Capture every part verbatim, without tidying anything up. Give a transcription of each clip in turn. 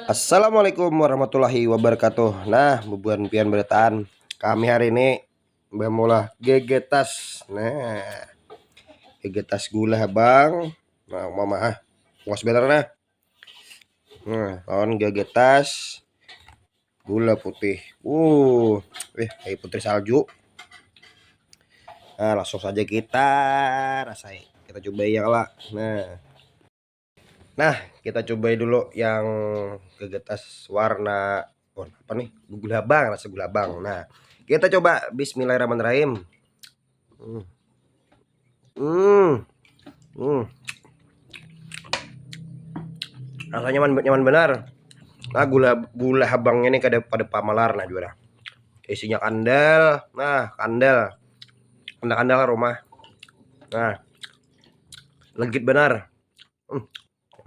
Assalamualaikum warahmatullahi wabarakatuh. Nah, bubuhan pian berataan, kami hari ini bamaulah gegetas. Nah, gegetas gula habang. Nah, mama ah, puas bener nah. Nah, lawan gegetas gula putih. Uh, eh, kayak putri salju. Nah, langsung saja kita rasai. Kita cobai ya lah. Nah. Nah, kita cobai dulu yang gegetas warna, warna apa nih? Gula habang, rasa gula habang. Nah, kita coba, bismillahirrahmanirrahim. Hmm. Hmm. Hmm. Rasanya nyaman, nyaman benar. Nah, gula, gula habangnya nih kada pada pamalar nah juara. Isinya kandal, nah kandal, kandal-kandal rumah. Nah, legit benar. Hmm.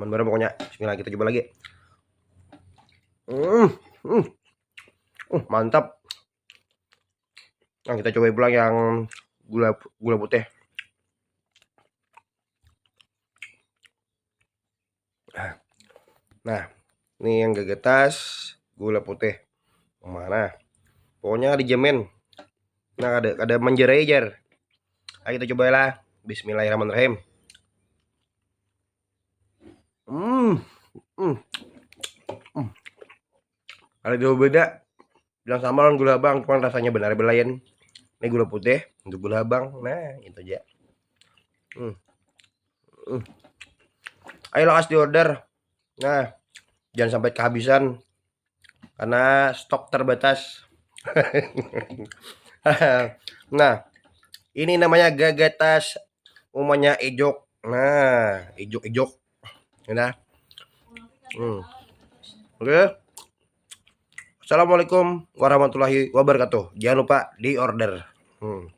Nyaman benar pokoknya. Bismillah, kita coba lagi. Hmm. Hmm. Uh, mantap. Nah, kita coba pulang yang gula, gula putih. Nah, ini yang gegetas gula putih. Mana? Pokoknya dijamin. Nah, ada, ada menjerai jar. Ayo kita coba lah. Bismillahirrahmanirrahim. Hmm. Hmm. Hmm. Ada jauh beda. Bilang sama lawan gula habang, cuman rasanya benar belain. Ini gula putih, untuk gula habang. Nah, itu aja. Hmm. Hmm. Ayo lakas di order. Nah, jangan sampai kehabisan karena stok terbatas. Nah, ini namanya gagatas umanya Ijok. Nah, Ijok-Ijok. Ya. Hmm. Oke. Assalamualaikum warahmatullahi wabarakatuh. Jangan lupa di order. Hmm.